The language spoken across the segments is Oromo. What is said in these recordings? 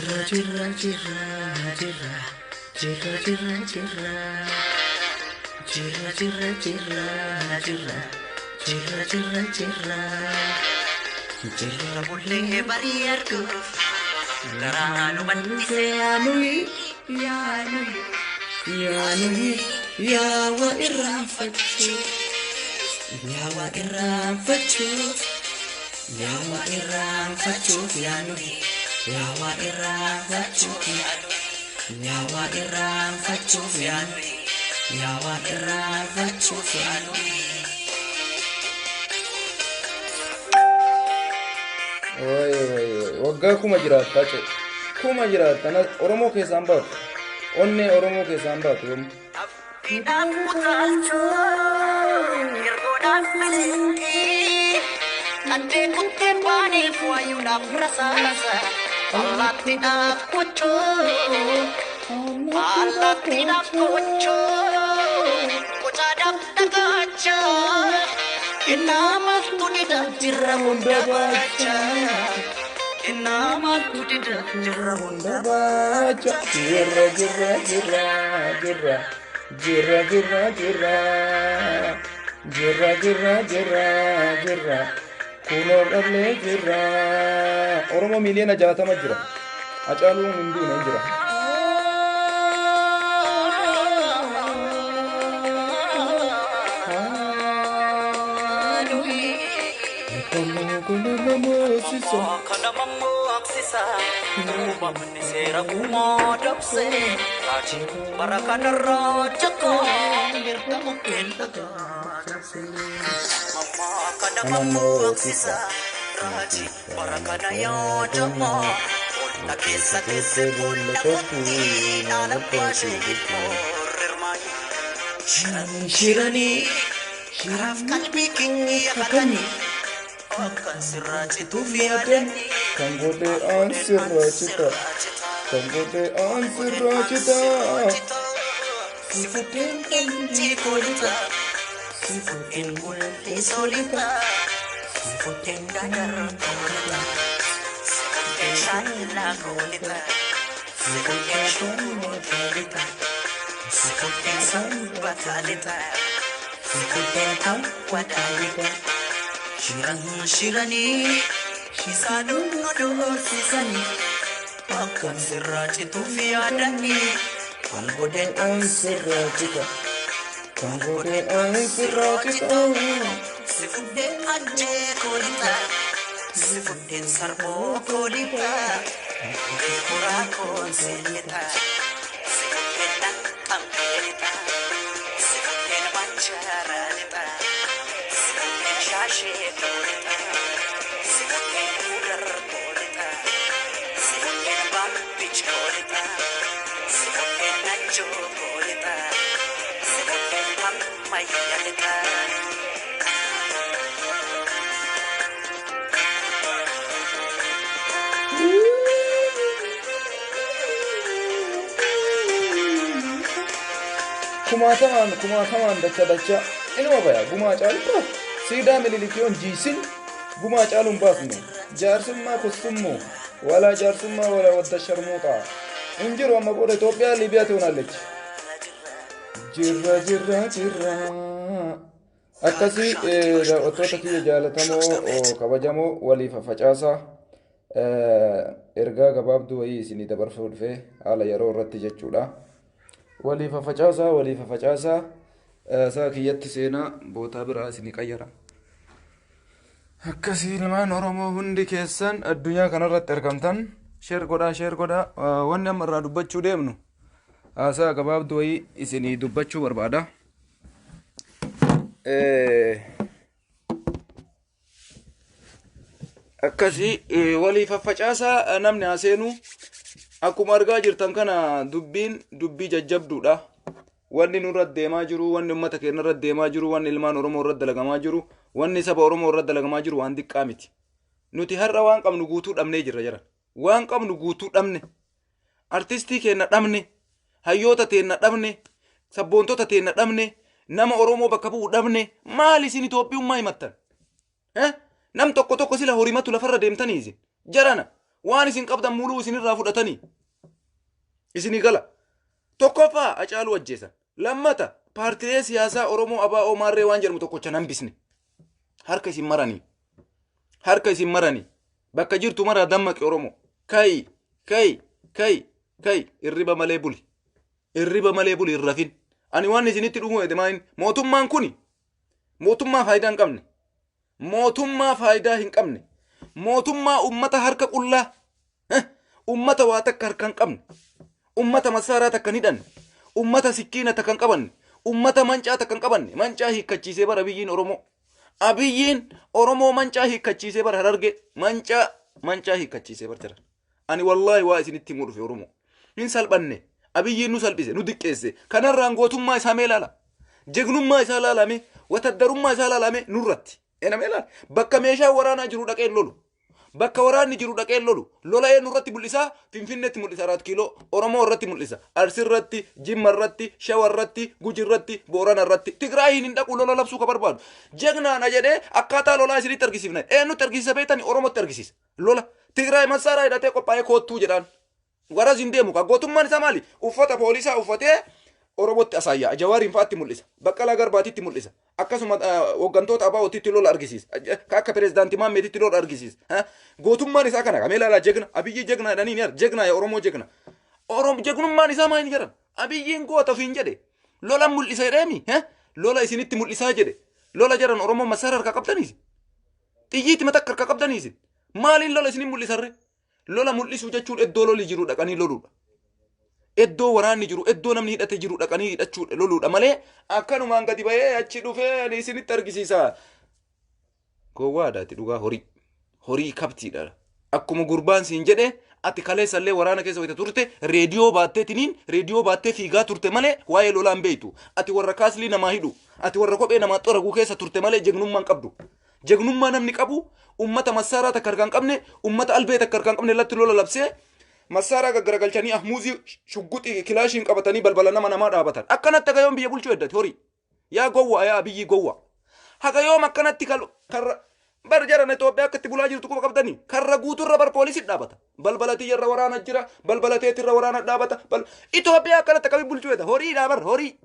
Jirra jirra jirra jirra jirra jirra jirra jirra jirra jirra jirra jirra jirra jirra jirra Bullee barii arguuf garaa nu bal'ise. Yaanuyi yaanuyi yaanuyi yaawa irraanfachuuf yaawa irraanfachuuf yaawa irraanfachuuf yaanuyi yaawa irraanfachuuf yaawa irraanfachuuf yaanuyi yaawa irraanfachuuf yaanuyi. Wayi wayi wayi waggaa kuma jiraattaa ce kuma jiraatta Oromoo keessaan baatu onnee Oromoo keessaan baatu yoom. Abdiidhaaf utaalchoo yergoodhaaf miliqii qaddee kuttee baaneef waayuudhaaf rasaasa allaattiidhaaf kochoo allaattiidhaaf kochoo qocaadhaaf dhagaacha innaa maaltu dida jirra hunda baacha innaa maaltu dida jirra hunda Baacha jirra jirra jirra jirra jirra jirra jirra jirra jirra jirra jirra kunoo dhablee jirra. Oromoo miiliyoona 60 jira. Hacaaluun hin duune hin jira. Kana mammaksisa uumamni seera gumaa dabse raajii bara kanarraa jakoo mirga mukkeen dhagaa cabse. Mammaa kana mammaksisa raajii bara kana yaadamaa boolla keessa teesse boolla qotti dhaala baashee gilmoorrirmaayi. Shiranii shiranii karaaf qalbii keenya kakanii akkan sirraa cituuf yaadanii. Kan godhe aan sirraa cita. Kan godhe aan sirraa cita. Si fuddeen qeenxee koolita. Si fuddeen mul'ee soolita. Si fuddeen dadar koolita. Si fuddeen shaallaa koolita. Si fuddeen shummoo koolita. Si fuddeen sanbataalita. Si fuddeen hawwadaalita. Shiran shiranii isaanuun nu doorsisanii akkan sirraa cituuf yaadanii kan godhe Aan sirraa cita. Kan godhe aan sirraa cita. Si fuddeen ajjee koolita si fuddeen sarboo koolita beekuraa koonseelita si fuddeen dhaqqamteelita si fuddeen manchaaraalita si fuddeen shaashee koolita si fuddeen gudar koolita si fuddeen bambich koolita si fuddeen najjoo koolita si fuddeen ammayyalita. Kumaatamaan kumaatamaan dacha dacha inuma baya gumaa caalu siidaa Minilikiyoon jiisin gumaa caaluun baasne jaarsummaa kussummoo walaa jaarsummaa walaa wadda sharmuuxaa hin jiru amma booda Itoophiyaa Liibiyaa ትሆናለች. Jirra jirra jirra. Akkasii daawwattoota kiyya jaalatamoo kabajamoo waliif facaasaa ergaa gabaabduu wayii isinii dabarsuu dhufee haala yeroo irratti jechuudha. Waliif facaasaa waliif facaasaa isaa kiyyatti seenaa bootaa biraa isinii qayyara. Akkasii ilmaan Oromoo hundi keessan addunyaa kanarratti argamtan share godhaa share godhaa. Wanni amma irraa dubbachuu deemnu haasaa gabaabduu wayii isinii dubbachuu barbaada. Akkasii walii faffacaasaa namni haaseenuu akkuma argaa jirtan kana dubbiin dubbii jajjabduudha. Wanni nurra deemaa jiru, wanni uummata keenya irra deemaa jiru, wanni ilmaan Oromoo irra dalagamaa jiru, wanni saba Oromoo irra dalagamaa jiru waan xiqqaa miti. Nuti har'a waan qabnu guutuu dhabnee jirra jira. Waan qabnu guutuu dhabne. Artistii keenya dhabne, hayyoota teenya dhabne, sabboontota teenya dhabne, nama Oromoo bakka bu'u dhabne. Maal isin Itoophiyummaa himattan? Nam tokko tokko sila horimatu lafarra deemtanii isin. Jarana. Waan isin qabdan muluu isinirraa fudhatanii. Isinii gala. Tokkoffaa Hacaaluu ajjeesan. Lammata paartilee siyaasaa Oromoo ABO Maarree waan jedhamu tokkocha hambisne. Harka isin maranii. Harka isin maranii. Bakka jirtu maraa dammaqi Oromoo. Ka'i ka'i ka'i ka'i irriba malee buli. Irriba malee buli hin rafin. Ani waan isinitti dhumu edemaayin mootummaan kuni mootummaa faayidaa hin qabne. Mootummaa faayidaa hin qabne. Mootummaa ummata harka qullaa. Ummata waa takka harka hin qabne. Ummata masaaraa takka hin hidhanne. Ummata sikkiina takka hin qabanne. Ummata mancaa takka hin qabanne. Mancaa hiikkachiisee bara biyyiin Oromoo. Abiyyiin Oromoo mancaa hiikkachiisee bara Harargee. Mancaa mancaa hiikkachiisee bara jira. Ani wallaahi waa isinitti himuu dhufe Oromoo. Hin salphanne. Abiyyiin nu salphise nu diqqeesse. Kanarraan gootummaa isaa mee ilaala. Jegnummaa isaa ilaalame. Wataddarummaa isaa ilaalame nurratti. Eenamee ilaala. Bakka meeshaa waraanaa jiru dhaqee lolu. Bakka waraanni jiru dhaqee lolu. Lola eenyu irratti mul'isa? Finfinneetti mul'isa Araat Kiiloo. Oromoo irratti mul'isa. Arsi irratti, Jimma irratti, Shawa irratti, Guji irratti, Boorana irratti. Tigraayiin hin dhaqu lola labsuu ka barbaadu. Jegnaana jedhee akkaataa lolaa isinitti argisiifna. Eenyutti argisiisa beektani? Oromootti argisiisa. Lola. Tigraay massaaraa hidhatee qophaa'ee koottuu jedhaan. Waras hin deemu. Ka gootummaan isaa maali? Uffata poolisaa uffatee Oromootti asaayyaa. Jawaariin fa'aatti mul'isa. Baqqalaa Garbaatitti mul'isa. Akkasuma hooggantoota ABO'titti lola argisiisa. Ka akka pirezidaantii Maammeetitti lola argisiisa. Gootummaan isaa kana. Kamee ilaalaa jegna. Abiyyi jegna jedhanii ni jegna ya Oromoo jegna. Oromoo jegnummaan isaa maal jedhan? Abiyyiin goota ofiin jedhe. Lola mul'isa jedheemi. Lola isinitti mul'isaa jedhe. Lola jedhan Oromoo masaara harkaa qabdaniisi. Xiyyiitti mata harkaa qabdaniisi. Maaliin lola isinin mul'isarre? Lola mul'isuu jechuun iddoo lolli jiru dhaqanii loluudha. Iddoo waraanni jiru, iddoo namni hidhate jiru dhaqanii hidhachuudha loluudha malee akkanumaan gadi bahee achi dhufee ani isinitti argisiisa. Gowwaadha ati dhugaa horii. Horii kabtiidha. Akkuma gurbaan siin jedhe ati kaleessallee waraana keessa wayita turte reediyoo baattee tiniin reediyoo baattee fiigaa turte malee waa'ee lolaa hin beektu. Ati warra kaaslii namaa hidhu. Ati warra kophee namaa xoraguu keessa turte malee jegnummaa hin qabdu. Jegnummaa namni qabu ummata massaaraa takka harkaa hin qabne ummata albee takka harkaa hin qabne latti lola labsee massaaraa gaggaragalchanii ahmuuzii shugguxii kilaashiin qabatanii balbala nama namaa dhaabatan. Akkanatti haga yoom biyya bulchuu eddati horii. Yaa gowwaa yaa Abiyyi gowwaa. Haga yoom akkanatti karra bar jaran Itoophiyaa akka itti bulaa jirtu quba qabdanii karra guuturra bar poolisii dhaabata. Balbala tiyyarra waraana jira balbala teetirra waraana dhaabata. Itoophiyaa akkanatti akkamii bulchuu edda horiidhaa bar horii.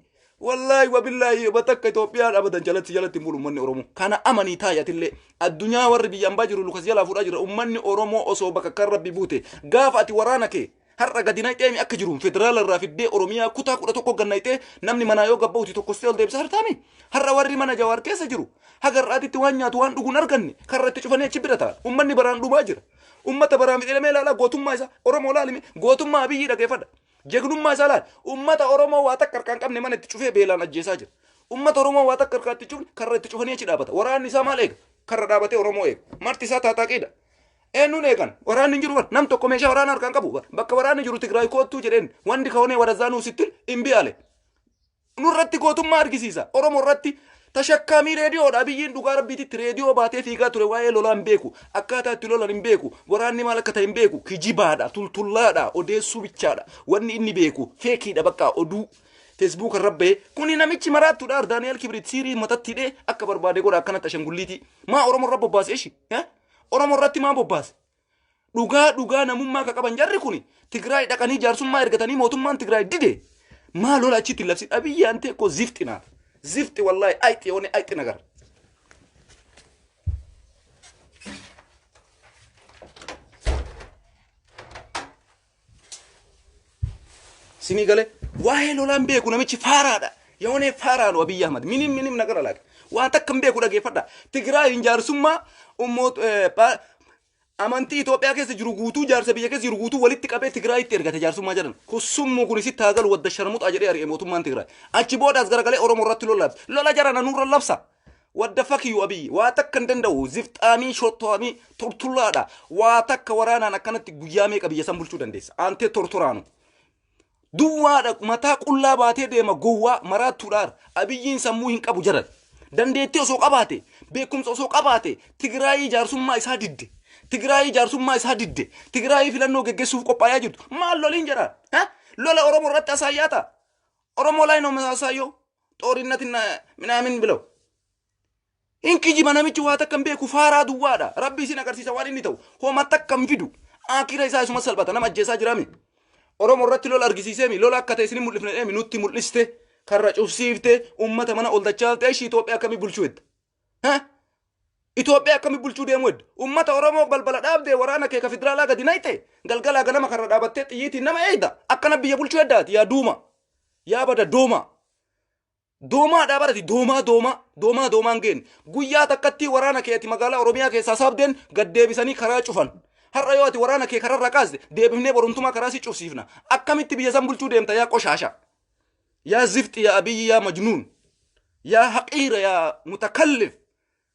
Wallaahi wabillaahi batakka Itoophiyaa dhaabatan jalatti jalatti hin bulu uummanni Oromoo. Kana amanii taayatillee addunyaa warri biyya ambaa jiru lukas jalaa fuudhaa jira uummanni Oromoo osoo bakka kan rabbi buute gaafa ati waraana kee har'a gadi naqxeemi akka jiruun federaala irraa fiddee Oromiyaa kutaa 11 gad naqxee namni manaa yoo gabba'uti tokkostee ol deebisa hartaami. Har'a warri mana Jawaar keessa jiru haga har'aatitti waan nyaatu waan dhugu hin arganne karra itti cufanii achi bira taa'an. Uummanni baraan dhumaa jira. Uummata baraan fixee ilaalaa gootummaa isaa Oromoo laalime gootummaa Abiyyi dhageeffadha. Jegnummaa isaa laal. Uummata Oromoo waa takka harkaan qabne mana itti cufee beelaan ajjeesaa jira. Uummata Oromoo waa takka harkaan itti cufne karra itti cufanii achi dhaabata. Waraanni isaa maal eega? Karra dhaabatee Oromoo eega. Marti isaa taataaqiidha. Eenyuun eegan? Waraanni hin jiru bar. Nam tokko meeshaa waraanaa harkaan qabu bar. Bakka waraanni jiru Tigraay koottuu jedheen wandi kaonee warazaanuu sittil hin bi'aale. Nurratti gootummaa argisiisa. Oromoo irratti tashakkaamii reediyoodha. Abiyyiin dhugaa rabbiititti reediyoo baatee fiigaa ture waa'ee lolaa hin beeku. Akkaataa itti lolan hin beeku. Waraanni maal akka ta'e hin beeku. Kijibaadha, tultullaadha, odeessuu bichaadha. Wanni inni beeku feekiidha bakka oduu. Feesbuuka irra bahee kuni namichi maraattuudha. Daani'el Kibrit siirii matatti hidhee akka barbaade godha akkanatti ashangulliitii. Maa Oromoo irra bobbaase ishi? Oromoo irratti maa bobbaase? Dhugaa dhugaa namummaa ka qaban jarri kuni Tigraay dhaqanii jaarsummaa ergatanii mootummaan Tigraay dide. Maa lola achitti hin labsin Abiyyi antee koo zifxi naaf. Zifxi wallaahi ayxi yoone ayxi nagar. Sinii galee waa'ee lolaan beeku namichi faaraadha. Yoonee faaraadha Abiyyi Ahmad. Minim minim nagara laata. Waan takka hin beeku dhageeffadha. Tigraay hin jaarsummaa ummoot amantii Itoophiyaa keessa jiru guutuu jaarsa biyya keessa jiru guutuu walitti qabee Tigraayitti ergate jaarsummaa jedhan. Kussummu kun isitti haa galu wadda sharmuxaa jedhee ari'e mootummaan Tigraay. Achi boodaas garagalee Oromoo irratti lola labse. Lola jarana nurra labsa. Wadda fakiyu Abiyyi waa takka hin danda'u zifxaamii shottoamii tortullaadha. Waa takka waraanaan akkanatti guyyaa meeqa biyya san bulchuu dandeessa. Aantee tortoraanu. Duwwaadha mataa qullaa baatee deema gowwaa maraattuudhaar Abiyyiin sammuu hin qabu jaran. Dandeettii osoo qabaate beekumsa osoo qabaate Tigraayii jaarsummaa isaa didde. Tigraayii jaarsummaa isaa didde. Tigraayii filannoo geggeessuuf qophaayaa jirtu. Maal loliin jedhaan? Lola Oromoo irratti asaayyaa ta'a. Oromoo ላይ ነው የሚያሳየው ጦርነትና ምናምን ብለው hin kijiba namichi waa takka hin beeku faaraa duwwaadha rabbi isin agarsiisa waan inni ta'u homa takka hin fidu Akira isaa isuma salphata, nama ajjeesaa jiraami. Oromoo irratti lola argisiiseemi, lola akka ta'e isin mul'ifne dheemi, nutti mul'iste, karra cufsiifte, ummata mana ol dachaalte. Ishii Itoophiyaa akkamii bulchuu hedda? Ha? Itoophiyaa akkamii bulchuu deemu hedda? Ummata Oromoo balbala dhaabdee, waraana kee ka federaalaa gadi nayte, galgalaa ganama karra dhaabattee xiyyiitiin nama eegda. Akkana biyya bulchuu heddaati? Yaa duuma. Yaa bada dooma. Doomaadhaa barati, doomaa doomaa doomaa doomaan geenne. Guyyaa takkatti waraana keeti magaalaa Oromiyaa keessaa saabdeen gad deebisanii karaa cufan. Har'a yoo ati waraana kee kararra kaaste, deebifnee borumtumaa karaa si cufsiifna. Akkamitti biyya san bulchuu deemta, yaa qoshaasha? Yaa zifxi, yaa Abiyyi, yaa majnuun. Yaa haqiira, yaa mutakallif.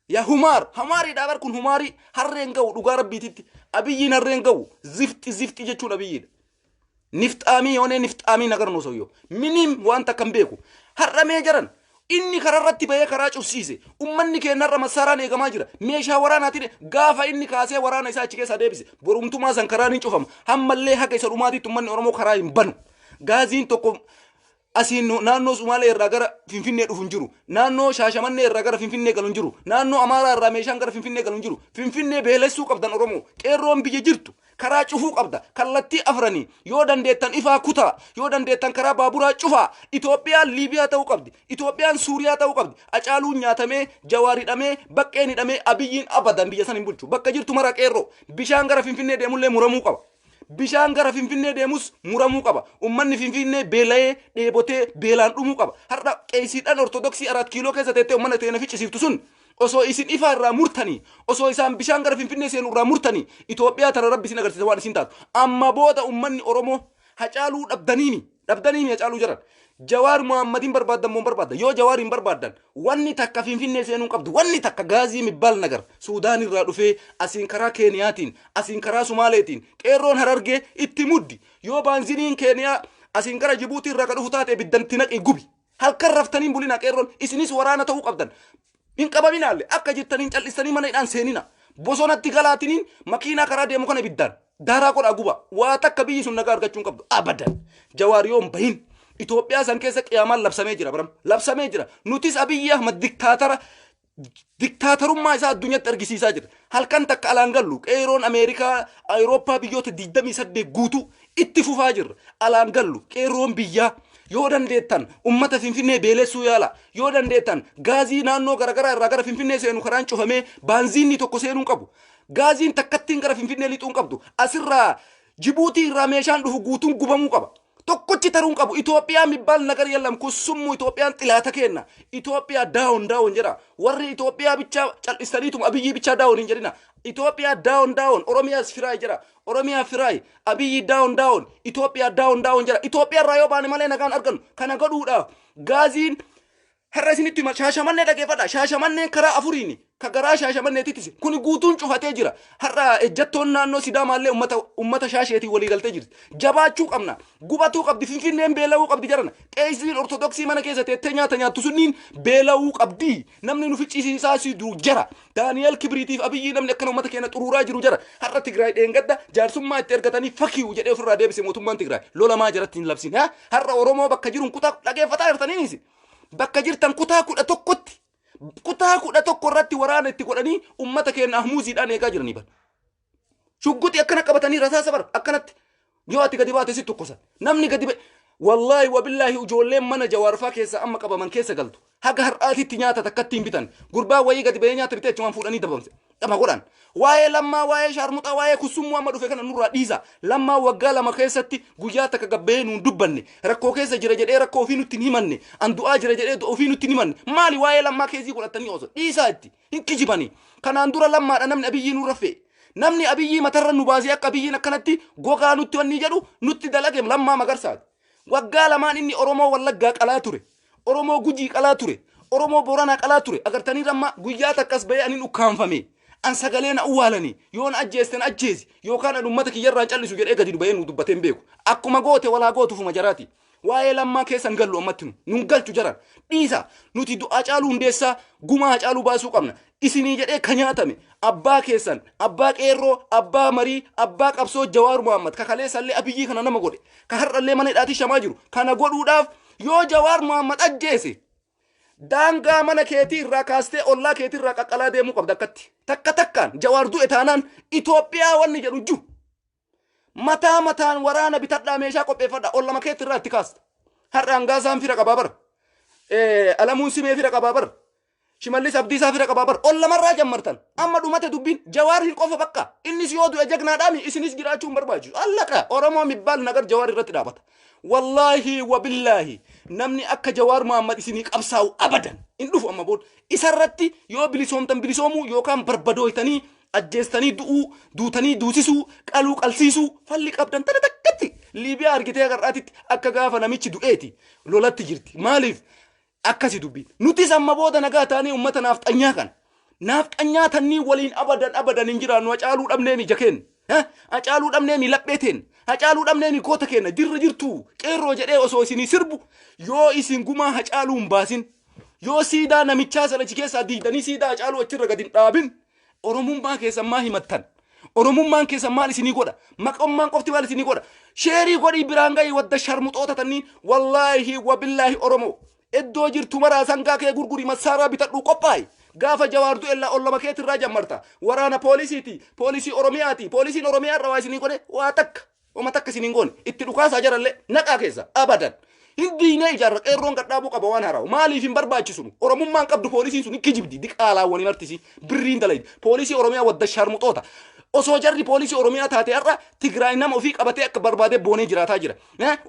Yaa humaar, humaariidhaa bar kun, humaarii harreen ga'u dhugaa rabbiititti. Abiyyiin harreen ga'u, zifxi zifxi jechuun Abiyyiidha. Nifxaamii yoonee nifxaamii nagar nu soyyoo. Minim waan takka hin beeku. Har'a mee jaran inni kararratti bahee karaa cufsiise. Ummanni keenya har'a massaaraan eegamaa jira. Meeshaa waraanaatiin gaafa inni kaasee waraana isaa achi keessaa deebise. Borumtumaa san karaan hin cufamu. Hammallee haga isa dhumaatitti ummanni Oromoo karaa hin banu. Gaaziin tokko asiin naannoo Sumaalee irraa gara Finfinnee dhufu hin jiru. Naannoo Shaashamannee irraa gara Finfinnee galu hin jiru. Naannoo Amaaraa irraa meeshaan gara Finfinnee galu hin jiru. Finfinnee beelessuu qabdan Oromoo. Qeerroon biyya jirtu karaa cufuu qabda. Kallattii afranii yoo dandeettan ifaa kutaa. Yoo dandeettan karaa baaburaa cufaa. Itoophiyaan Liibiyaa ta'uu qabdi. Itoophiyaan Suuriyaa ta'uu qabdi. Acaaluun nyaatamee, Jawaar hidhamee, Baqqeen hidhamee, Abiyyiin abadan biyya san hin bulchu. Bakka jirtu mara qeerroo. Bishaan gara Finfinnee deemullee muramuu qaba. Bishaan gara Finfinnee deemus muramuu qaba. Ummanni Finfinnee beela'ee, dheebotee, beelaan dhumuu qaba. Har'a qeesiidhaan Ortodoksii Araat Kiiloo keessa teettee ummana teena ficcisiiftu sun osoo isin ifaa irraa murtanii, osoo isaan bishaan gara Finfinnee seenu irraa murtanii, Itoophiyaa tana Rabbi isin agarsiisa waan isin taatu. Amma booda ummanni Oromoo Hacaaluu dhabdaniimi. Dhabdaniimi Hacaaluu jaran. Jawaar Muhammadiin barbaaddan moo hin barbaaddan? Yoo Jawaar hin barbaaddan, wanni takka Finfinnee seenuu hin qabdu. Wanni takka gaazii mibbaal nagar Suudaan irraa dhufee asiin karaa Keeniyaatiin, asiin karaa Sumaaleetiin, qeerroon Harargee itti muddi. Yoo baanziniin Keeniyaa asiin gara Jibuutii irraa ka dhufu taate, ibiddan itti naqii gubi. Halkan raftanii hin bulinaa qeerroon. Isinis waraana ta'uu qabdan. Hin qabaminaalle, akka jirtaniin cal'istanii mana hidhaan seenina. Bosonatti galaatiniin makiinaa karaa deemu kana ibiddaan daaraa godhaa guba. Waa takka biyyi sun nagaa argachuu hin qabdu. Abadan. Jawaar yoo hin bahin. Itoophiyaa san keessa qiyaamaan labsamee jira baram. Labsamee jira. Nutis Abiyyi Ahmad diktaatara diktaatarummaa isaa addunyatti argisiisaa jira. Halkan takka alaan gallu, qeeroon Ameerikaa, Awurooppaa, biyyoota 28 guutuu itti fufaa jirra. Alaan gallu qeerroon biyyaa, yoo dandeettan ummata Finfinnee beelessuu yaala. Yoo dandeettan gaazii naannoo garaagaraa irraa gara Finfinnee seenu karaan cufamee baanziinni tokko seenuu hin qabu. Gaaziin takkattiin gara Finfinnee lixuu hin qabdu. Asirraa Jibuutii irraa meeshaan dhufu guutuun gubamuu qaba. Tokkochi taruu hin qabu. Itoophiyaa mibbaal nagar yallam kussummu, Itoophiyaan xilaata kenna. Itoophiyaa down down jedha. Warri Itoophiyaa bichaa cal'istaniituma Abiyyii bichaa down hin jedhina. Itoophiyaa down down, Oromiyaas firaay jedha. Oromiyaa firaay, Abiyyi down down, Itoophiyaa down down jedha. Itoophiyaa irraa yoo baane malee nagaan argannu. Kana godhuudhaaf gaaziin har'a isinitti hima, Shaashamannee dhageeffadha. Shaashamanneen karaa afuriini. Ka garaa Shaashamanneetitti kuni guutuun cufatee jira. Har'a ejjattoon naannoo Sidaamaallee ummata Shaasheetiin walii galtee jirti. Jabaachuu qabna. Gubatuu qabdi. Finfinneen beela'uu qabdi jarana. Qeesiin Ortodoksii mana keessa teettee nyaata nyaattu sunniin beela'uu qabdi. Namni nu ficcisiisaa si jiru jara. Daani'eel Kibriitiif Abiyyii, namni akkana ummata keenya xuruuraa jiru jara. Har'a Tigraay dheengadda jaarsummaa itti ergatanii fakiyu jedhee ofirraa deebise mootummaan Tigraay. Lolamaa jaratti hin labsin. Har'a Oromoo bakka jiruun kutaa dhageeffataa jirtaniinis. Bakka jirtan kutaa 11tti, kutaa 11 irratti waraana itti godhanii ummata keenya ahmuuziidhaan eegaa jiranii bara. Shugguxii akkana qabatanii rasaasa bara akkanatti yoo ati gadi baate si tokkosan. Namni gadi ba'e, wallaahi wabillaahi, ijoolleen mana Jawaarfaa keessa amma qabaman keessa galtu. Haga har'aatitti nyaata takkatti hin bitan. Gurbaa wayii gadi ba'ee nyaata bitee achumaan fuudhanii dabamse. Dhama godhan. Waa'ee Lammaa, waa'ee shaarmuxaa, waa'ee kussummoo amma dhufe kana nurraa dhiisa. Lammaa waggaa 2 keessatti guyyaa takka gabbahee nuun dubbanne. Rakkoo keessa jira jedhee rakkoo ofii nutti hin himanne. An du'aa jira jedhee du'a ofii nutti hin himanne. Maali waa'ee Lammaa keezii godhatanii osoo dhiisaa itti hin kijibanii. Kanaan dura Lammaadha namni Abiyyii nurra fe'e. Namni Abiyyii matarra nu baasee akka Abiyyiin akkanatti gogaa nutti wanni jedhu nutti dalage Lammaa Magarsaati. Waggaa lamaan inni Oromoo Wallaggaa qalaa ture. Oromoo Gujii qalaa ture. Oromoo Booranaa qalaa ture. Agartanii Lammaa guyyaa takkas bahee anin ukkaanfame. An sagalee na uwwaalanii, yoo na ajjeeste na ajjeesi yookaan an uummata kiyyarraan callisu jedhee gadi bahee nu dubbatee hin beeku. Akkuma goote walaa gootufuma jaraati. Waa'ee Lammaa keessa hin gallu ammatti nu. Nun galchu jaran. Dhiisa. Nuti du'aa Hacaaluu Hundeessaa, gumaa Hacaaluu baasuu qabna. Isinii jedhee ka nyaatame abbaa keessan, abbaa qeerroo, abbaa marii, abbaa qabsoo Jawaar Muhammad ka kaleessallee Abiyyii kana nama godhe, ka har'allee mana hidhaatii shamaa jiru. Kana godhuudhaaf yoo Jawaar Muhammad ajjeese, daangaa mana keetii irraa kaastee ollaa keetii irraa qaqqalaa deemuu qabda akkatti. Takka takkaan Jawaar du'e taanaan Itoophiyaa wanni jedhu jiru. Mataa mataan waraana bitadhaa, meeshaa qopheeffadhaa, ol lama keetti irraa itti kaasta. Har'a hangaasaan fira qabaa bara. Alamuun Simee fira qabaa bara. Shimallis Abdiisaa fira qabaa bara. Ol lamarraa jammartan. Amma dhumate dubbiin, Jawaar hin qofa bakka. Innis yoo du'e jagnaadhaami, isinis jiraachuu hin barbaachisu. Allaqa Oromoo mibbaal nagar Jawaar irratti dhaabata. Wallaahi wabillaahi, namni akka Jawaar Muhammad isinii qabsaa'u abadan hin dhufu amma booda. Isarratti yoo bilisoomtan bilisoomuu yookaan barbadooytanii, ajjeestanii du'uu, duutanii duusisuu, qaluu qalsiisuu falli qabdan tana takkatti. Liibiyaa argitee har'aatitti akka gaafa namichi du'eeti lolatti jirti. Maaliif? Akkasi dubbiin. Nutis amma booda nagaa taanee uummata naafxanyaa kana. Naafxanyaa tannii waliin abadan abadan hin jiraannu. Hacaaluu dhabneemi ija keenya. Hacaaluu dhabneemi laphee teenya. Hacaaluu dhabneemi goota keenya. Dirra jirtu qeerroo jedhee osoo isinii sirbu, yoo isin gumaa Hacaaluu hin baasin, yoo siidaa namichaa sana achi keessaa diigdanii siidaa Hacaaluu achirra gadi hin dhaabin, Oromummaa keessan maa himattan? Oromummaan keessan maal isinii godha? Maqummaan qofti maal isinii godha? Share godhii biraan gahii wadda sharmuxoota tanniin. Wallaahi wabillaahi, Oromoo iddoo jirtu maraa sangaa kee gurgurii, massaaraa bitadhuu qophaa'i. Gaafa Jawaar du'ellaa ollama keetirraa jammarta. Waraana poolisiiti, poolisii Oromiyaati. Poolisiin Oromiyaa irra waa isinii godhe? Waa takka. Oma takka isiniin goone. Itti dhukaasaa jarallee naqaa keessa abadan. Hin diinee ijaarra, qeerroon gadhaabuu qaba waan haaraa'u. Maaliif hin barbaachisu? Oromummaan qabdu poolisiin sun hin kijibdi. Diqaalaawwanii martisi birriin dalaydi. Poolisii Oromiyaa wadda sharmuxoota. Osoo jarri poolisii Oromiyaa taate, har'a Tigraay nama ofii qabatee akka barbaadee boonee jiraataa jira.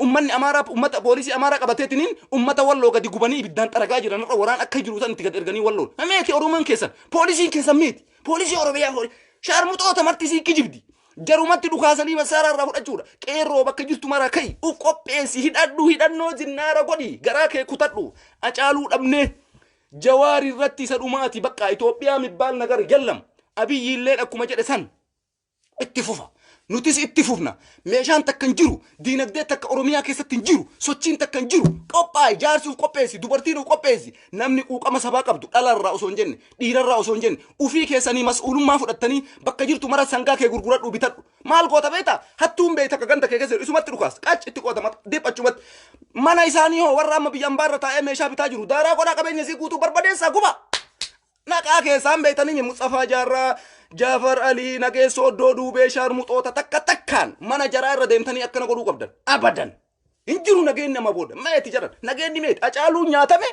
Ummanni Amaaraa ummata poolisii Amaaraa qabateetiniin ummata Walloo gadi gubanii ibiddaan xaragaa jiran, har'a waraan akka jiru san itti gad erganii Walloon. Meeti Oromoon keessan? Poolisiin keessan meeti? Poolisii Oromiyaa sharmuxoota martisii kijibdi. Jarumatti dhukaasanii massaaraa irraa fudhachuudha. Qeerroo, bakka jirtu maraa ka'i. Uf qopheessi, hidhadhu, hidhannoo zinnaara godhi. Garaa kee kutadhu. Hacaaluu dhabnee. Jawaar irratti isa dhumaati bakka Itoophiyaa mibbaal nagar yallam. Abiyyi illee akkuma jedhe san itti fufa. Nutis itti fufna. Meeshaan takka hin jiru. Diinagdee takka Oromiyaa keessatti hin jiru. Sochiin takka hin jiru. Qophaa'i, jaarsuuf qopheessi. Dubartiin of qopheessi. Namni quuqama sabaa qabdu dhalarraa osoo hin jenne, dhiirarraa osoo hin jenne, ufii keessanii mas'uulummaa fudhattanii bakka jirtu mara sangaa kee gurguradhu, bitadhu. Maal goota beektaa? Hattuun beekta akka ganda kee keessa jiru isumatti dhukaas. Qac itti qoota dip achumatti. Mana isaanii hoo, warra amma biyya ambaarra taa'ee meeshaa bitaa jiru, daaraa godhaa, qabeenya isii guutuu barbadeessaa, guba. Naqaa keessaan beektanii Mutsafaa Jaarraa, Jaafar Alii, Nageessoo Oddoo Duubee, shaarmuxoota takka takkaan mana jaraa irra deemtanii akkana godhuu qabdan. Abadan. Hin jiru nageenyi nama booda. Meeti jedhan. Nageenyi meeti? Hacaaluun nyaatame,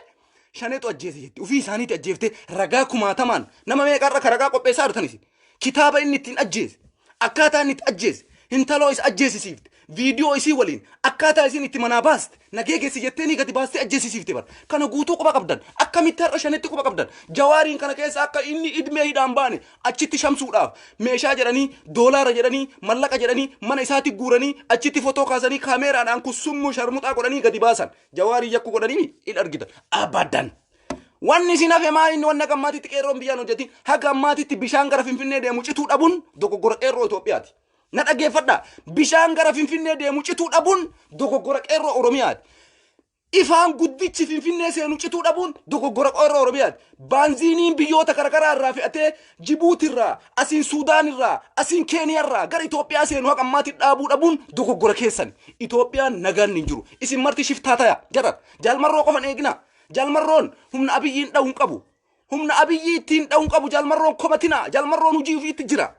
shaneetu ajjeese jetti. Ufii isaaniiti ajjeeftee ragaa kumaatamaan nama meeqarra ka ragaa qopheessaa jirtan isin. Kitaaba inni ittiin ajjeese. Akkaataa inni itti ajjeese. Intaloo isa ajjeesisiifte. Viidiyoo isii waliin akkaataa isiin itti manaa baaste. Nagee geessi jettee ni gadi baastee ajjeesisiifte bara. Kana guutuu quba qabdan. Akkamitti har'a shanetti quba qabdan? Jawaariin kana keessa akka inni idmee hidhaan baane achitti shamsuudhaaf meeshaa jedhanii, doolaara jedhanii, mallaqa jedhanii mana isaatti guuranii, achitti fotoo kaasanii, kaameeraadhaan kussummoo sharmuxaa godhanii gadi baasan. Jawaarii yakku godhanii hin argitan. Abadan. Wanni isin hafe maal inni wanni haga ammaatitti qeerroon biyyaan hojjetin? Haga ammaatitti bishaan gara Finfinnee deemu cituu dhabuun dogoggora qeerroo Itoophiyaati. Na dhaggeeffadhaa. Bishaan gara Finfinnee deemu cituu dhabuun dogoggora qeerroo Oromiyaati. Ifaan guddichi Finfinnee seenu cituu dhabuun dogoggora qeerroo Oromiyaati. Baanziiniin biyyoota garaagaraa irraa fe'atee Jibuuti irraa, asiin Suudaan irraa, asiin Keeniyaa irraa gara Itoophiyaa seenu haga ammaatti dhaabuu dhabuun dogoggora keessani. Itoophiyaan nagaan hin jiru. Isin marti shiftaa taya. Jaran. Jaalmarroo qofan eegina. Jaalmarroon humna Abiyyiin dha'uu hin qabu. Humna Abiyyii ittiin dha'uu hin qabu. Jaalmarroon komatina. Jaalmarroon hojii ofiitti jira.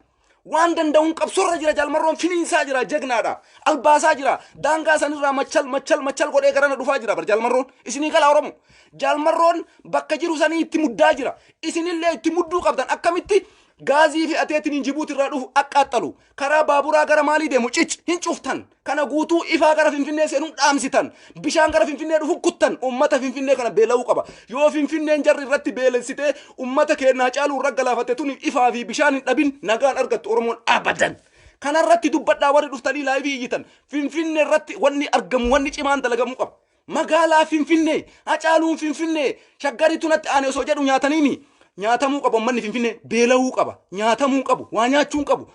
Waan danda'uun qabsorra jira. Jaalmarroon finiinsaa jira. Jagnaadha. Albaasaa jira. Daangaa sanirraa machal machal machal godhee garana dhufaa jira. Bar jaalmarroon. Isinii gala Oromo. Jaalmarroon bakka jiru sanii itti muddaa jira. Isinillee itti mudduu qabdan. Akkamitti gaazii fe'ateetiin Jibuuti irraa dhufu aqqaaxxalu? Karaa baaburaa gara maalii deemu cic hin cuftan. Kana guutuu ifaa gara Finfinnee seenuun dhaamsitan. Bishaan gara Finfinnee dhufu kuttan. Uummata Finfinnee kana beela'uu qaba. Yoo Finfinneen jarri irratti beelessitee uummata keenya Hacaaluu irra galaafatte tuni ifaa fi bishaan hin dhabin, nagaan argattu Oromoon abadan. Kanarratti dubbadhaa, warri dhuftanii live iyyitan. Finfinnee irratti wanni argamu, wanni cimaan dalagamuu qaba. Magaalaa Finfinnee, Hacaaluun Finfinnee, Shaggaritu natti aane osoo jedhu nyaataniini. Nyaatamuu qaba uummanni Finfinnee, beela'uu qaba, nyaatamuu qabu, waa nyaachuu qabu.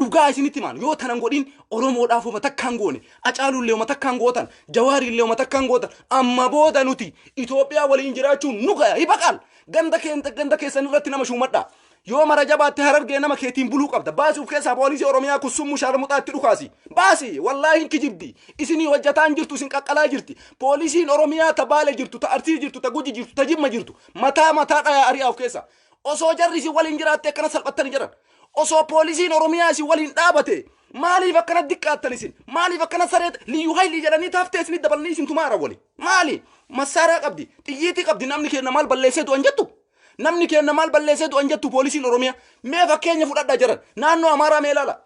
Dhugaa isinitti himaan, yoo tanan godhin Oromoodhaaf homa takkaan goone, Hacaaluullee homa takkaan gootan, Jawaariillee homa takkaan gootan, amma booda nuti Itoophiyaa waliin jiraachuun nu gaya, hibaqaal. Ganda keenya, ganda keessan irratti nama shuumadhaa. Yoo mara jabaatte Harargee nama keetiin buluu qabda. Baasuuf keessaa poolisii Oromiyaa kussummu shaarmuxaa itti dhukaasi. Baasi, wallaahi hin kijibdi. Isinii hojjataa hin jirtu, isin qaqqalaa jirti. Poolisiin Oromiyaa ta Baale jirtu, ta Arsii jirtu, ta Guji jirtu, ta Jimma jirtu. Mataa mataa dhayaa, ari'aa of keessa. Osoo jarri isin waliin jiraatte akkana salphattanii jiran. Osoo poolisiin Oromiyaa isin waliin dhaabate Maaliif akkana diqqaattan isin? Maaliif akkana saree liyyuu haylii jedhanii taaftee isinit dabalanii isin tumaara wali? Maali? Massaaraa qabdi, xiyyiitii qabdi namni keenna maal balleessee du'an jettu? Namni keenna maal balleessee du'an jettu poolisiin Oromiyaa? Mee fakkeenya fudhadhaa jiran. Naannoo Amaaraa mee ilaala.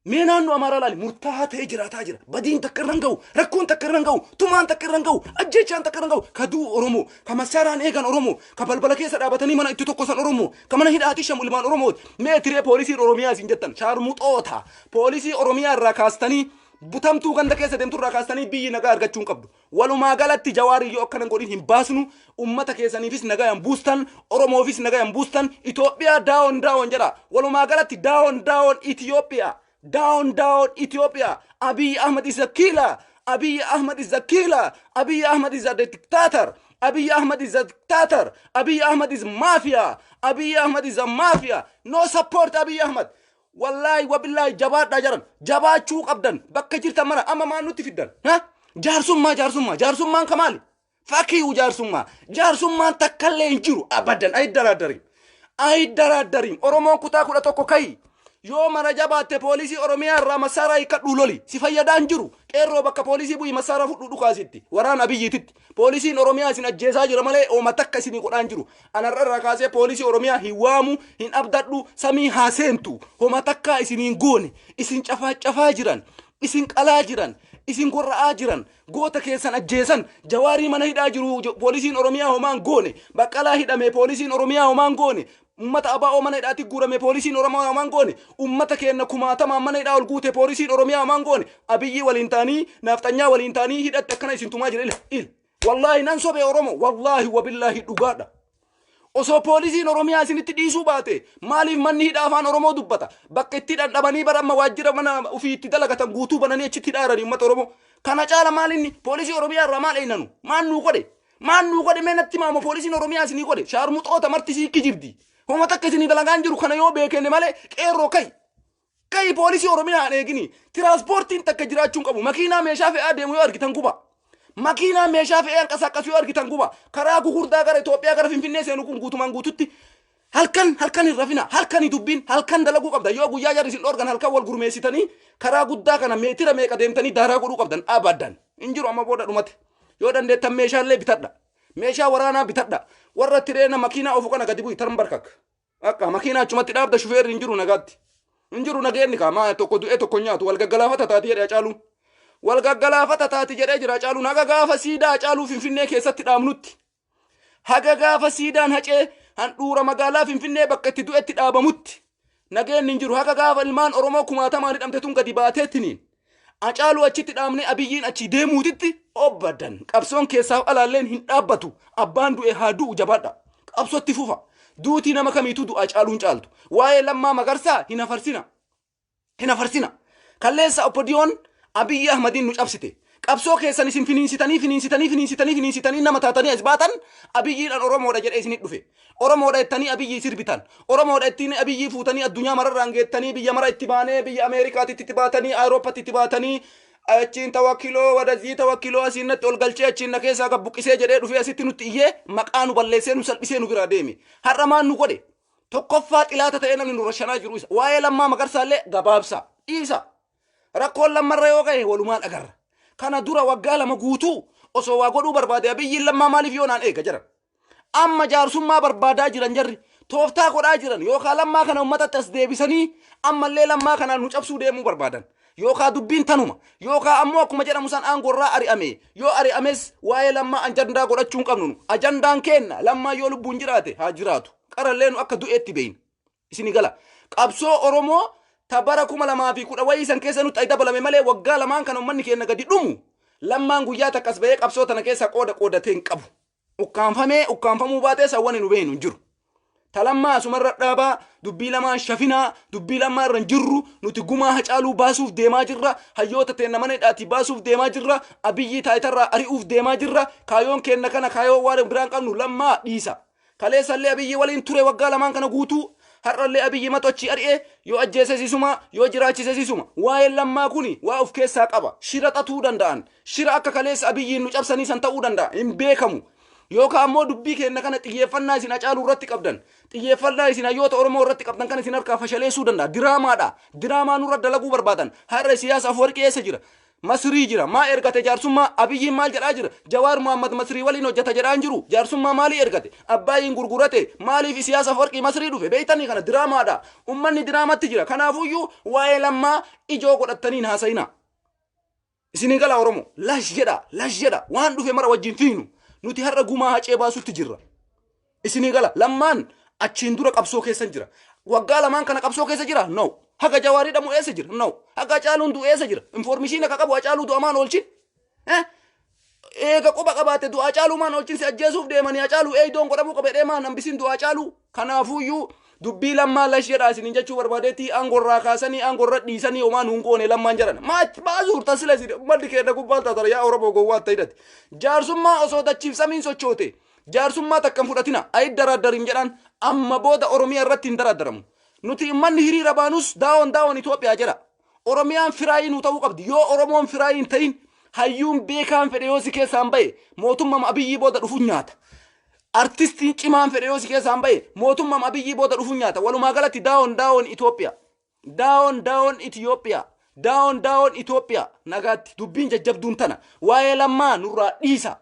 Mee naannoo Amaaraa ilaali. Murtaa'aa ta'ee jiraataa jira. Badiin takka irra hin ga'u. Rakkoon takka irra hin ga'u. Tumaan takka irra hin ga'u. Ajjeechaan takka irra hin ga'u. Ka du'u Oromoo. Ka massaaraan eegan Oromoo. Ka balbala keessa dhaabatanii mana itti tokkosan Oromoo. Ka mana hidhaati shamu ilmaan Oromooti. Mee tiree poolisiin Oromiyaa isin jettan. Shaarmuxoota. Poolisii Oromiyaa irraa kaastanii butamtuu ganda keessa deemtu irraa kaastanii biyyi nagaa argachuu hin qabdu. Walumaa galatti Jawaariin yoo akkana hin godhin hin baasnu, ummata keessaniifis nagaya hin buustan, Oromoofis nagaya hin buustan, Itoophiyaa down down jedha. Walumaa galatti down down Ethiopia. Down down Ethiopia. Abiy Ahmed is a killer. Abiy Ahmed is a killer. Abiy Ahmed is a dictator. Abiy Ahmed is a dictator. Abiy Ahmed is mafia. Abiy Ahmed is a mafia. No support Abiy Ahmed. Wallaahi wabillaahi jabaadhaa jaran jabaachuu qabdan bakka jirtan mara amma maal nutti fiddan ha jaarsummaa jaarsummaa jaarsummaan ka maali fakiyu jaarsummaa jaarsummaan takkallee hin jiru abadan ayiddaraaddarim ayiddaraaddarim Oromoon kutaa 11 kayi yoo mara jabaatte poolisii Oromiyaa irraa massaaraa hiikkadhuu loli si fayyadaa hin jiru qeerroo bakka poolisii bu'i massaaraa fudhuu dhukaasitti waraana Abiyyiititti Poolisiin Oromiyaa isin ajjeesaa jira malee ooma takka isinii godhaa hin jiru. An har'a irraa kaasee poolisii Oromiyaa hin waamu, hin abdadhu, samii haa seentu. Homa takkaa isin hin goone. Isin cafaacafaa jiran, isin qalaa jiran, isin gorra'aa jiran, goota keessan ajjeesan, Jawaarii mana hidhaa jiru poolisiin Oromiyaa homaa hin goone. Baqqalaa hidhame poolisiin Oromiyaa homaa hin goone. Ummata ABO mana hidhaatti guurame poolisiin Oromiyaa homaa hin goone. Ummata keenna kumaatamaan mana hidhaa ol guute poolisiin Oromiyaa homaa hin goone. Abiyyii waliin ta'anii naafxanyaa waliin ta'anii hidhatti akkana isin tumaa jira ila il. Wallaahi nan sobee Oromoo wallaahi wabillaahi dhugaadha. Osoo poolisiin Oromiyaa isinitti dhiisuu baate maaliif manni hidhaa afaan Oromoo dubbata? Bakka itti hidhan dhabanii bara amma waajjira mana ofii itti dalagatan guutuu bananii achitti hidhaaranii ummata Oromoo. Kana caala maal inni poolisii Oromiyaa irraa maal eeynanu? Maal nuu godhe? Maal nuu godhe mee natti himaa poolisiin Oromiyaa isinii godhe shaarmuxoota marti sii kijibdi. Homa takka isinii dalagaan jiru kana yoo beekenne malee qeerroo ka'i. Ka'i poolisii Oromiyaa hin eegini. Tiraanspoortiin takka jiraachuu hin qabu. Makiinaa meeshaa fe'aa deemu yoo argitan guba. Makiinaa meeshaa fe'ee hanqasaaqasu yoo argitan guba. Karaa gugurdaa gara Itoophiyaa gara Finfinnee seenu kun guutumaan guututti halkan halkan hin rafina. Halkani dubbiin halkan dalaguu qabda. Yoo guyyaa jarri isin dhorkan halkan wal gurmeessitanii karaa guddaa kana meetira meeqa deemtanii daaraa godhuu qabdan abadan. Hin jiru amma booda dhumate. Yoo dandeettan meeshaallee bitadha. Meeshaa waraanaa bitadha. Warra tireena makiinaa ofu kana gadi bu'i tarmbarkak. Akka makiinaa achumatti dhaabda shufeerri hin jiru nagaatti. Hin jiru nageenni kaa maa tokko du'ee tokko hin nyaatu wal gaggalaafata taati jedhe Hacaaluun. Wal gaggalaafata taati jedhee jira Hacaaluun. Haga gaafa siidaa Hacaaluu Finfinnee keessatti dhaabnutti. Haga gaafa siidaan Hacee handhuura magaalaa Finfinnee bakka itti du'etti dhaabamutti. Nageenni hin jiru. Haga gaafa ilmaan Oromoo kumaatamaan hidhamte tun gadi baateettiniin. Hacaaluu achitti dhaabnee Abiyyiin achii deemuutitti obbadan. Qabsoon keessaaf alaalleen hin dhaabbatu. Abbaan du'e haa du'u jabaadha. Qabsootti fufa. Duutii nama kamiituu du'a Hacaaluun caaltu. Waa'ee Lammaa Magarsaa hin hafarsina. Hin hafarsina. Kalleessa Oppodiyoon Abiyyi Ahmadiin nu cabsite. Qabsoo keessan isin finiinsitanii finiinsitanii finiinsitanii finiinsitanii nama taatanii as baatan Abiyyiidhaan Oromoodha jedhee isinit dhufe. Oromoodha jettanii Abiyyii sirbitan. Oromoodha ittiin Abiyyii fuutanii addunyaa mararraan geettanii biyya mara itti baanee biyya Ameerikaatti itti baatanii Awurooppatti itti baatanii achiin tawakkiloo wadazii tawakkiloo asiin natti ol galchee achiin na keessaa gad buqqisee jedhee dhufee asitti nutti iyyee maqaa nu balleessee nu salphisee nu biraa deeme. Har'a maal nu godhe? Tokkoffaa xilaata ta'ee namni nu rashanaa jiru isa. Waa'ee Lammaa Magarsaallee gabaabsa. Dhiisa. Rakkoon Lammarra yoo gahe walumaan agarra. Kana dura waggaa 2 guutuu osoo waa godhuu barbaade Abiyyiin Lammaa maaliif yoo naan eega jedhan. Amma jaarsummaa barbaadaa jiran jarri. Tooftaa godhaa jiran yookaan Lammaa kana uummatatti as deebisanii ammallee Lammaa kanaan nu cabsuu deemuu barbaadan. Yookaan dubbiin tanuma yookaan ammoo akkuma jedhamu san aangorraa ari'ame yoo ari'ames waa'ee Lammaa ajandaa godhachuu hin qabnu. Ajandaan keenna Lammaa yoo lubbuun jiraate haa jiraatu. Qarallee nu akka du'eetti beeyna. Isini gala. Qabsoo Oromoo ta bara 2010 wayii san keessa nutti ay dabalame malee waggaa lamaan kan uummanni keenya gadi dhumu Lammaan guyyaa takka as bahee qabsoo tana keessa qooda qoodatee hin qabu. Ukkaanfamee ukkaanfamuu baatee sawwan nu beeknu hin jiru. Ta Lammaa asumarra dhaabaa dubbii lamaan shafinaa dubbii Lammaa irra hin jirru nuti gumaa Hacaaluu baasuuf deemaa jirra hayyoota teenna mana hidhaatii baasuuf deemaa jirra Abiyyii taayitarraa ari'uuf deemaa jirra kaayoon keenna kana kaayoo waan biraan qabnu Lammaa dhiisa. Kaleessallee Abiyyi waliin ture waggaa lamaan kana guutuu. Har'allee Abiyyi matu achii ari'e yoo ajjeeses isuma yoo jiraachises isuma. Waa'een Lammaa kuni waa of keessaa qaba. Shira xaxuu danda'an. Shira akka kaleessa Abiyyiin nu cabsanii san ta'uu danda'a. Hin beekamu. Yookaan ammoo dubbii keenya kana, xiyyeeffannaa isin Hacaaluu irratti qabdan, xiyyeeffannaa isin hayyoota Oromoo irratti qabdan kan isin harkaa fashaleessuu danda'a. Diraamaadha. Diraamaa nurra dalaguu barbaadan. Har'a Isiyaas Afwarqii eessa jira? Masrii jira. Maa ergate jaarsummaa? Abiyyiin maal jedhaa jira? Jawaar Muhammad Masrii waliin hojjeta jedhaa hin jiru. Jaarsummaa maalii ergate? Abbaayiin gurgurate. Maaliif Isiyaas Afwarqii Masrii dhufe? Beektanii kana diraamaadha. Ummanni diraamatti jira. Kanaafuyyuu waa'ee Lammaa ijoo godhattanii hin haasa'ina. Isinii gala Oromoo. Lash jedha. Lash jedha. Waan dhufe mara wajjin fiignu. Nuti har'a gumaa Hacee baasutti jirra. Isinii gala. Lammaan achiin dura qabsoo keessa jira. Waggaa lamaan kana qabsoo keessa jira? No. Haga Jawaarii dhamu eessa jira? No. Haga Hacaaluun du'u eessa jira? Information akka qabu Hacaaluu du'amaan oolchin? Eh? Eega quba qabaate du'a Hacaaluu maan oolchin? Si ajjeesuuf deemanii Hacaaluu eeydoon godhamuu qabe deemaan hambisiin du'a Hacaaluu. Kanaafuyyuu dubbii Lammaa lash jedhaa isiniin jechuu barbaadeetti. Aangorraa kaasanii aangorra dhiisanii homaa nuun goone Lammaan jedhan. Maach baasuu tasila isin uummanni keenya gubbaan taatara yaa Oromoo gowwaa ta'idhati. Jaarsummaa osoo dachiifsamiin sochoote, jaarsummaa takka hin fudhatina, ayi daraaddarin jedhaan. Amma booda Oromiyaa irratti hin daraaddaramu. Nuti uummanni hiriira baanus "Down down Itoophiyaa" jedha. Oromiyaan firaayii nu ta'uu qabdi. Yoo Oromoon firaayii hin ta'in, hayyuun beekaan fedhe yoo si keessaan ba'e, mootummaa Abiyyii booda dhufu nyaata. Artistiin cimaan fedhe yoo si keessaan ba'e, mootummaa Abiyyii booda dhufu nyaata. Walumaa galatti down down Itoophiyaa. Down down Itoophiyaa. Down down Itoophiyaa. Nagaatti, dubbiin jajjabduun tana. Waa'ee Lammaa nurraa dhiisa.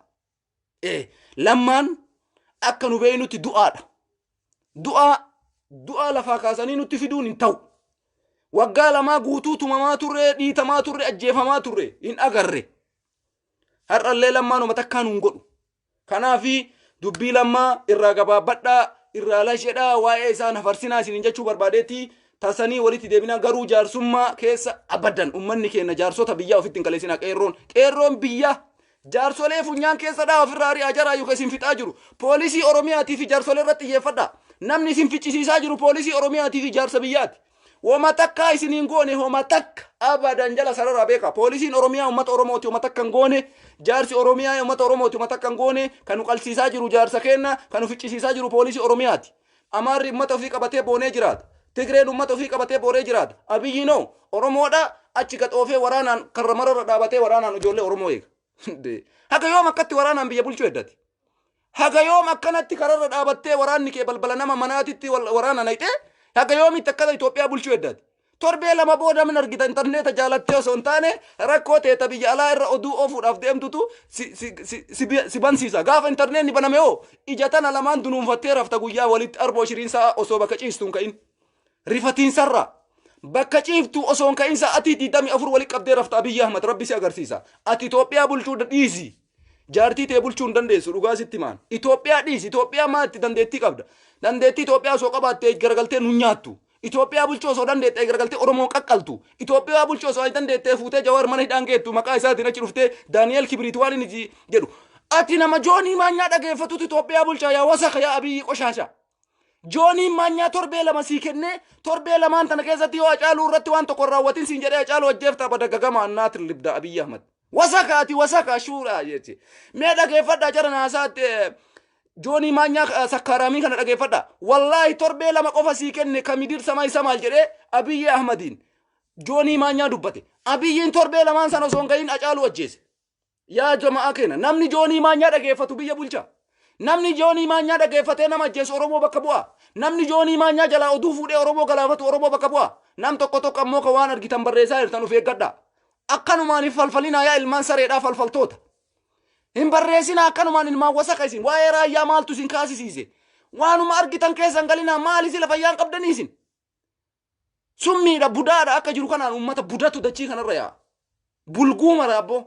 Lammaan akka nu beeynutti du'aadha. Du'aa du'aa lafaa kaasanii nutti fiduun hin ta'u. Waggaa 2 guutuu tumamaa turre, dhiitamaa turre, ajjeefamaa turre, hin agarre. Har'allee Lammaan takkaa nuun godhu. Kanaafi dubbii Lammaa irraa gabaabbadhaa, irraa lashedhaa, waa'ee isaan hafarsinaa isiniin jechuu barbaadeetti. Tasanii walitti deebinaa. Garuu jaarsummaa keessa abadan ummanni keenya jaarsota biyyaa ofitti hin kaleessinaa. Qeerroon biyyaa jaarsolee funyaan keessa dhaa ofirraa ari'aa jaraa yookaan isin fixaa jiru. Poolisii Oromiyaatii fi jaarsolee irratti xiyyeeffadhaa. Namni isin ficcisiisaa jiru poolisii Oromiyaatii fi jaarsa biyyaati. Woma takka isiniin goone, homa takka abadan, jala sarara beeka. Poolisiin Oromiyaa uummata Oromooti, homa takka hin goone. Jaarsi Oromiyaa uummata Oromooti, homa takka hin goone. Kan nu qalsiisaa jiru jaarsa kenna, kan nu ficcisiisaa jiru poolisii Oromiyaati. Amaarri uummata ofii qabatee boonee jiraata. Tigreen uummata ofii qabatee boonee jiraata. Abiyyinoo Oromoodha, achi gaxoofee waraanaan karra mararra dhaabatee waraanaan ijoollee Oromoo eega. Haga yoom akkatti waraanaan biyya bulchuu heddati? Haga yoom akkanatti kararra dhaabattee waraanni kee balbala nama manaatitti waraana naqxee, haga yoomitti akkana Itoophiyaa bulchuu heddati? Torbee 2 booda min argita. Intarneeta jaalattee osoo hin taane, rakkoo teeta biyya alaa irra oduu oofuudhaaf deemtutu si bansiisa. Gaafa intarneetni baname hoo, ija tana lamaan dunuunfattee rafta guyyaa walitti arboo shiriin sa'a osoo bakka ciistu hin ka'in. Rifatiinsarra bakka ciiftu osoo hin ka'in sa'atii 24 walitti qabdee rafta. Abiyyi Ahmad, Rabbi si agarsiisa. Ati Itoophiyaa bulchuu dhiisi. Jaartii tee bulchuu hin dandeessu, dhugaa sitti maan. Itoophiyaa dhiisi. Itoophiyaa maatti dandeettii qabda? Dandeettii Itoophiyaa osoo qabaattee garagaltee nu nyaattu. Itoophiyaa bulchuu osoo dandeettee garagaltee Oromoo qaqqaltu. Itoophiyaa bulchuu osoo dandeettee fuutee Jawaar mana hidhaan geettu, maqaa isaatiin achi dhuftee Daani'eel Kibriit waan inni jedhu. Ati nama Joonii Maanyaa dhageeffatutu Itoophiyaa bulchaa, yaa wasaka, yaa Abiyyi qoshaasha. Jooniin Maanyaa torbee 2 sii kennee, torbee lamaan tana keessatti yoo Hacaaluu irratti waan tokko hin raawwatin siin jedhee, Hacaaluu ajjeeftaa badagagama annaatir libda, Abiyyi Ahmad. Wasaka, ati wasaka shuura jechi. Mee dhageeffadhaa jara naasaatti Joonii Maanyaa sakkaaraamii kana dhageeffadha. Wallaahi torbee 2 qofa sii kenne kamidir sama isa maal jedhee Abiyyi Ahmadiin Joonii Maanyaa dubbate. Abiyyiin torbee lamaan sana osoo hin gahin Hacaaluu ajjeese. Yaa jama'aa keenya, namni Joonii Maanyaa dhageeffatu biyya bulcha? Namni Joonii Maanyaa dhageeffatee nama ajjeesu Oromoo bakka bu'a? Namni Joonii Maanyaa jalaa oduu fuudhee Oromoo galaafatu Oromoo bakka bu'a? Nam tokko tokko ammoo kan waan argitan barreessaa jirtan of eeggadha. Akkanumaan hin falfalinaa yaa ilmaan sareedhaa, falfaltoota. Hin barreessinaa akkanumaan, ilmaan wasaka isin. Waa'ee Raayyaa maaltu isin kaasisiise? Waanuma argitan keessan galinaa, maali sila fayyaan qabdanii isin? Summiidha, budaadha. Akka jiru kanaan uummata budatu dachii kanarra yaa'a. Bulguuma raabboo.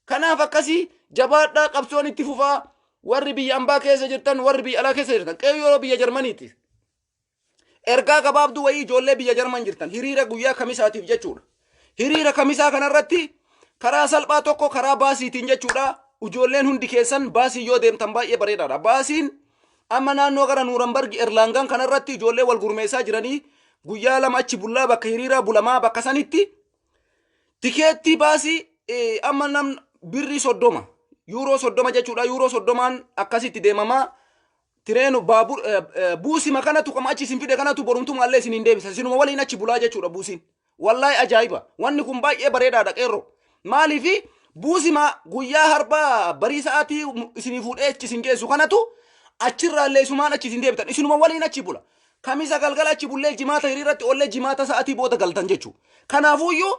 Kanaaf akkasii jabaadhaa, qabsoon itti fufaa. Warri biyya ambaa keessa jirtan, warri biyya alaa keessa jirtan, qeeyyoo biyya Jarmaniiti. Ergaa gabaabduu wayii ijoollee biyya Jarman jirtan, hiriira guyyaa Kamisaatiif jechuudha. Hiriira Kamisaa kanarratti karaa salphaa tokko karaa baasiitiin jechuudha. Ijoolleen hundi keessan baasii yoo deemtan baay'ee bareedaadha. Baasiin amma naannoo gara Nuurambargi Erlaangaan kanarratti ijoollee wal gurmeessaa jiranii, guyyaa 2 achi bullaa, bakka hiriiraa bulamaa. Bakka sanitti tikeettii baasii amma nam birrii 30, yuuroo 30 jechuudha. Yuuroo 30n akkasitti deemamaa. Tireenu baabur buusima kanatu kama achi isin fide kanatu borumtumaallee isin hin deebisa, isinuma waliin achi bulaa jechuudha buusiin. Wallaahi ajaa'iba, wanni kun baay'ee bareedaadha qeerroo. Maaliifi Buusima guyyaa harbaa barii sa'aatii isinii fuudhee achi isin geessu kanatu achirraallee isumaan achi isin deebitan. Isinuma waliin achi bula. Kamisa galgala achi bullee, Jimaata hiriirratti ollee, Jimaata sa'aatii booda galtan jechuudha. Kanaafuyyuu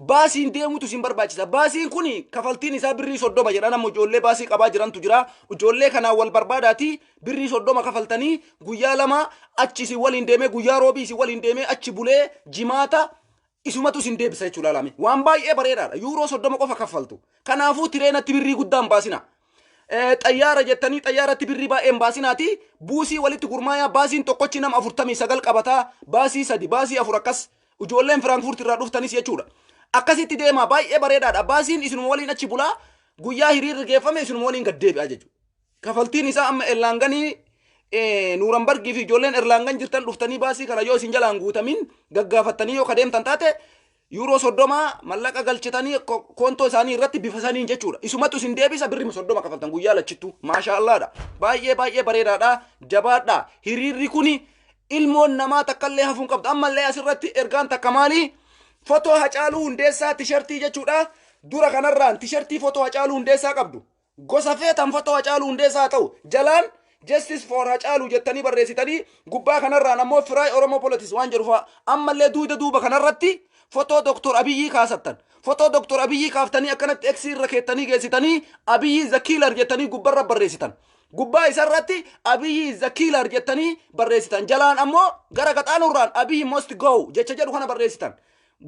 baasiin deemutu isin barbaachisa. Baasiin kun kafaltiin isaa birrii 30 jedha. Nama ijoollee baasii qabaa jirantu jira. Ijoollee kanaan wal barbaadaati, birrii 30 kafaltanii guyyaa 2 achi isin waliin deemee, guyyaa Roobii isin waliin deemee, achi bulee, Jimaata isumatu isin deebisa jechuudha laalame. Waan baay'ee bareedaadha. Yuuroo 30 qofa kaffaltu. Kanaafuu tireenatti birrii guddaan baasina. Xayyaara jettanii xayyaaratti birrii baay'een baasinaati, buusii walitti gurmaayaa. Baasiin tokkochi nama 49 qabataa, baasii sadi, baasii afur akkas, ijoolleen Firaankuurt irraa dhuftanis jechuudha. Akkasitti deemaa, baay'ee bareedaadha. Baasiin isinuma waliin achi bulaa, guyyaa hiriirri geeffame isinuma waliin gad deebi'a jechuudha. Kafaltiin isaa amma Erlaanganii, Nuurambargii fi ijoolleen Erlaangan jirtan dhuftanii baasii kana yoo isin jalaan guutamin gaggaafattanii yoo kadeemtan taate, yuuroo 30 mallaqa galchitanii koontoo isaanii irratti bifa saniin jechuudha. Isumatu isin deebisa, birrii 30 kafaltan guyyaa lachittu. Maashaallaadha. Baay'ee baay'ee bareedaadha. Jabaadha. Hiriirri kuni ilmoon namaa takkallee hafuun qabdu. Ammallee asirratti ergaan takka maali? Fotoo Hacaaluu Hundeessaa tishartii jechuudha. Dura kanarraan tishartii fotoo Hacaaluu Hundeessaa qabdu. Gosa feetan fotoo Hacaaluu Hundeessaa haa ta'u. Jalaan "Justice for Hacaaluu" jettanii barreessitanii, gubbaa kanarraan ammoo "Free Oromo Politics" waan jedhu fa'a. Ammallee duuda duuba kanarratti fotoo Dr. Abiyyii kaasattan. Fotoo Dr. Abiyyii kaaftanii akkanatti X irra keettanii geessitanii, "Abiyyi the killer" jettanii gubbarra barreessitan. Gubbaa isarratti "Abiyyi the killer" jettanii barreessitan. Jalaan ammoo gara qaxaanurraan "Abiyyi must go" jecha jedhu kana barreessitan.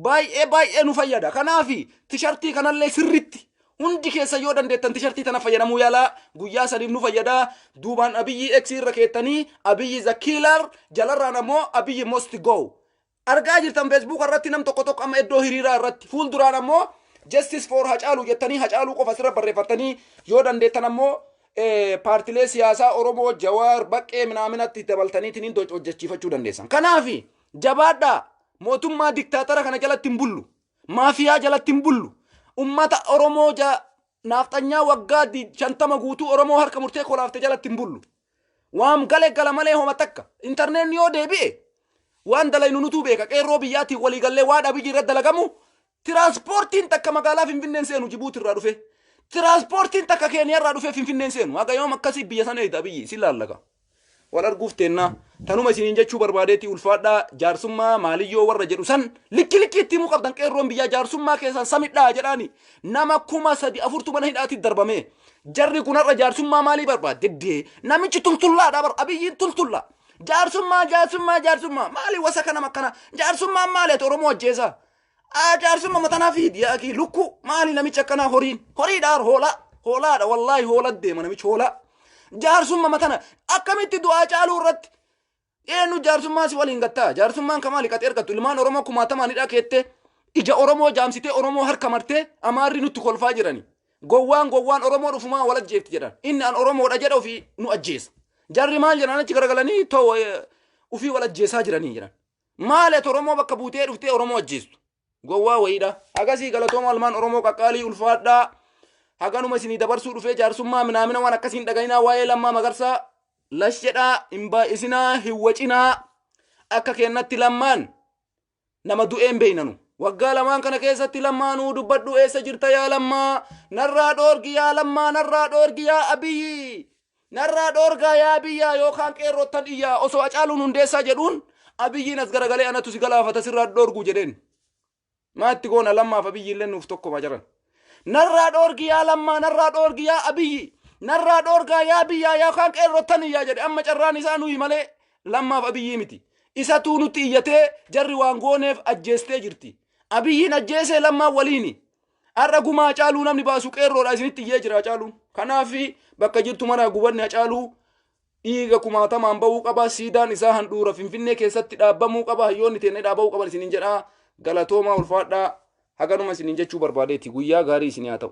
Baay'ee baay'ee nu fayyada. Kanaafi tishartii kanallee sirritti hundi keessa yoo dandeettan tishartii tana fayyadamuu yaalaa, guyyaa saniif nu fayyada. Duubaan Abiyyi X irra keettanii "Abiyyi the killer", jalarraan ammoo "Abiyyi must go". Argaa jirtan, Facebook irratti nam tokko tokko amma iddoo hiriiraa irratti fuulduraan ammoo "Justice for Hacaaluu" jettanii, Hacaaluu qofa asirra barreeffattanii, yoo dandeettan ammoo paartilee siyaasaa Oromoo, Jawaar, Baqqee minaaminatti dabaltaniitiin hojjechiifachuu dandeessan. Kanaafi jabaadhaa, mootummaa diktaatara kana jalatti hin bullu. Maafiyaa jalatti hin bullu. Ummata Oromoo naafxanyaa waggaa 50 guutuu Oromoo harka murtee kolaafte jalatti hin bullu. Waan gale gala malee homa takka. Intarneetni yoo deebi'e waan dalaynu nutuu beeka. Qeerroo biyyaatiin waliigallee waan Abiyyi irratti dalagamu, tiraanspoortiin takka magaalaa Finfinneen seenu Jibuuti irraa dhufe. Tiraanspoortiin takka Keeniyaa irraa dhufe Finfinneen seenu. Haga yoom akkasii biyya sana eegda Abiyyi si laallaka. Wal arguuf teennaa, tanuma isiniin jechuu barbaadeetti. Ulfaadhaa. Jaarsummaa maaliyyoo warra jedhu san likki likki itti himuu qabdan. Qeerroon biyyaa jaarsummaa keessan samidhaa jedhaani. Nama 3000 afurtu mana hidhaatti darbame. Jarri kunarra jaarsummaa maalii barbaadde? Namichi tultullaadha bar, Abiyyiin tultulla. Jaarsummaa, jaarsummaa, jaarsummaa maali? Wasa kana makkana jaarsummaan maali? Ati Oromoo ajjeesaa. Jaarsummaa matanaa fiidi yaakii lukku maali namichi akkanaa? Horiin horiidha, hoolaa hoolaadha, wallaahi hoolaa deema namichi, hoolaa. Jaarsummaa matana akkamitti du'aa caaluu irratti eenyu jaarsummaa si waliin gattaa? Jaarsummaan kamaali qaxee ergattu? Ilmaan Oromoo kumaatamaan hidhaa keette, ija Oromoo jaamsitee, Oromoo harka martee, Amaarri nutti kolfaa jirani. Gowwaan gowwaan Oromoo dhufumaa wal ajjeefti jedhan. Inni an Oromoodha jedha, ofii nu ajjeesa. Jarri maal jedhan? Achi garagalanii too ofii wal ajjeesaa jiranii jedhan. Maali ati Oromoo bakka buutee dhuftee Oromoo ajjeestu? Gowwaa wayiidha. Agasii galatooma, almaan Oromoo qaqqaalii, ulfaadhaa. Haganuma isinii dabarsuu dhufee. Jaarsummaa minaamina waan akkasiin dhaga'inaa. Waa'ee Lammaa Magarsaa lash jedhaa, hin baay'isinaa, hin wacinaa. Akka kennatti Lammaan nama du'een beeynanu. Waggaa lamaan kana keessatti Lammaanuu dubbadhu, eessa jirta yaa Lammaa? Narraa dhoorgi yaa Lammaa, narraa dhoorgi yaa Abiyyi. Narraa dhoorgaa yaa biyyaa yookaan qeerrottan iyyaa. Osoo Hacaaluun Hundeessaa jedhuun Abiyyiin as garagalee anatu si galaafata sirraa dhoorgu jedheen. Maatti goona? Lammaaf Abiyyi illee nuuf tokkoma jiran. Narraa dhoorgi yaa Lammaa, narraa dhoorgi yaa Abiyyi. Narraa dhoorgaa yaa biyyaa yookaan qeerrottan iyyaa jedhe. Amma carraan isaa nuyi malee Lammaaf Abiyyii miti. Isatuu nutti iyyatee jarri waan gooneef ajjeestee jirti. Abiyyiin ajjeesee Lammaan waliini. Har'a gumaa Hacaaluu namni baasu qeerroodha, isinitti iyyee jira Hacaaluun. Kanaaf bakka jirtu maraa gubanni Hacaaluu dhiiga kumaatamaan bahuu qaba. Siidaan isaa handhuura Finfinnee keessatti dhaabbamuu qaba. Hayyoonni teennee dhaabamuu qaban isiniin jedhaa. Galatoomaa, ulfaadhaa. Haganuma isiniin jechuu barbaadeeti. Guyyaa gaarii isinii haa ta'u.